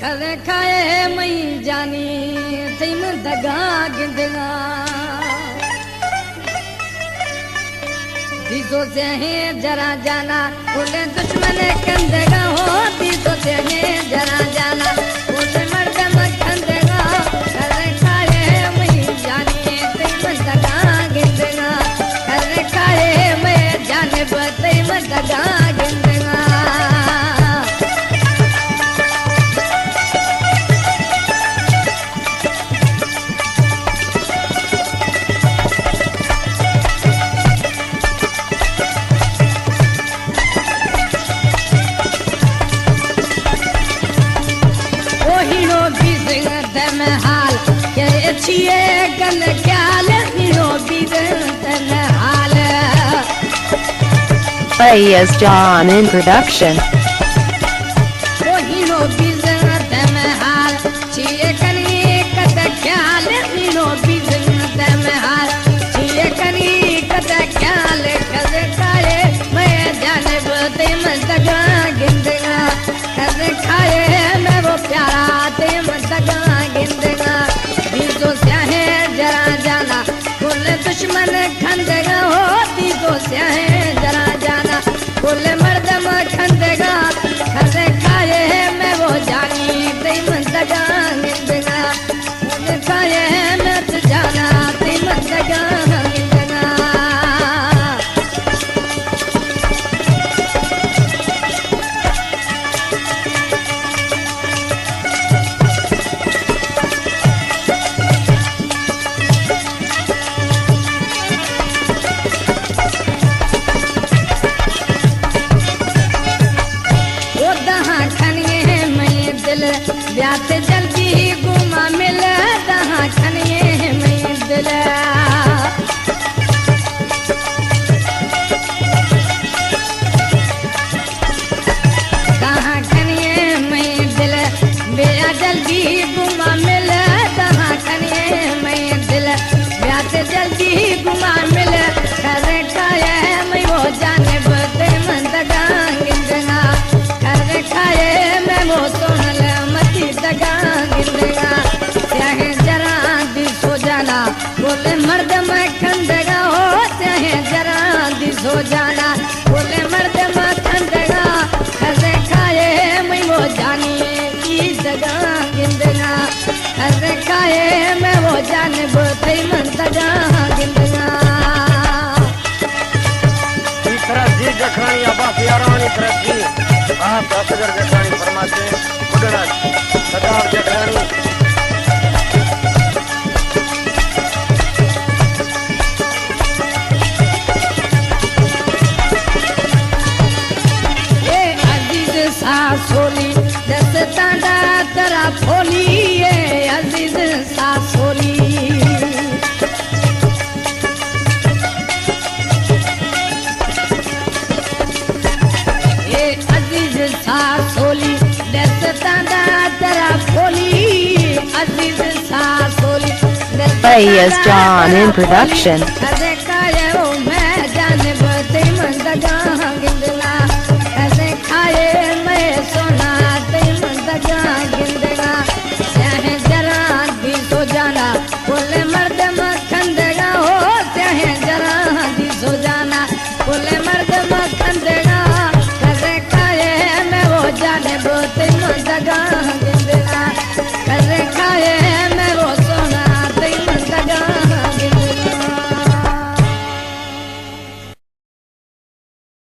کھائے مئی جانی، تئی من دگا گندگا۔ دیسو سیاہیں جرا جانا، کل دشمن کندگا ہو۔ دیسو سیاہیں جرا جانا، کل مردم کندگا۔ کھائے مئی جانی، تئی من دگا گندگا۔ کھائے مئی جانب، تئی من دگا گندگا۔ او ہینو بیزنگ دم حال، کہ اچھیے گل خیال، ہینو بیزنگ دم حال۔ Faiz John in production. او ہینو بیزنگ دم حال، چیئے کنی کت خیال، ہینو بیزنگ دم حال، چیئے کنی کت خیال۔ کھائے مئی جانب، تئی من دگا گندگا۔ کھائے مئی وہ پیارا، تئی من دگا گندگا۔ دیسو سیاہیں جرا جانا، کل دشمن کھندگا ہو۔ دیسو سیاہیں جرا جانا، کل مردم کھندگا۔ کھائے مئی وہ جانی، تئی من دگا گندگا۔ کھائے مئی تو جانا، تئی من دگا گندگا۔ او دہاں کھنیے مئی دل، بیات جلدی گوما مل۔ دہاں کھنیے مئی دل، دہاں کھنیے مئی دل، بیا جلدی گوما مل۔ دہاں کھنیے مئی دل، بیات جلدی گوما مل۔ کھائے مئی وہ جانب، تئی من دگا گندگا۔ کھائے مئی وہ سونل، متی دگا گندگا۔ سیاہیں جرا دیسو جانا، کل مردم کھندگا ہو۔ سیاہیں جرا دیسو جانا، کل مردم کھندگا۔ کھائے مئی وہ جانی، تئی دگا گندگا۔ کھائے مئی وہ جانب، تئی من دگا گندگا۔ اے طرح جی جکھانی عباس یارانی طرح جی، آپ اصغر جکھانی فرماتے ہیں، اڈنا سردار جکھانی۔ اے عزیز ساسولی، دستاں دا ترا پھولی، اے عزیز ساسولی۔ اے عزیز ساسولی، دستاں دا ترا پھولی، عزیز ساسولی، دستاں دا ترا پھولی۔ Faiz John in production. کھائے مئی جانب، تئی من دگا گندگا۔ کھائے مئی سونا، تئی من دگا گندگا۔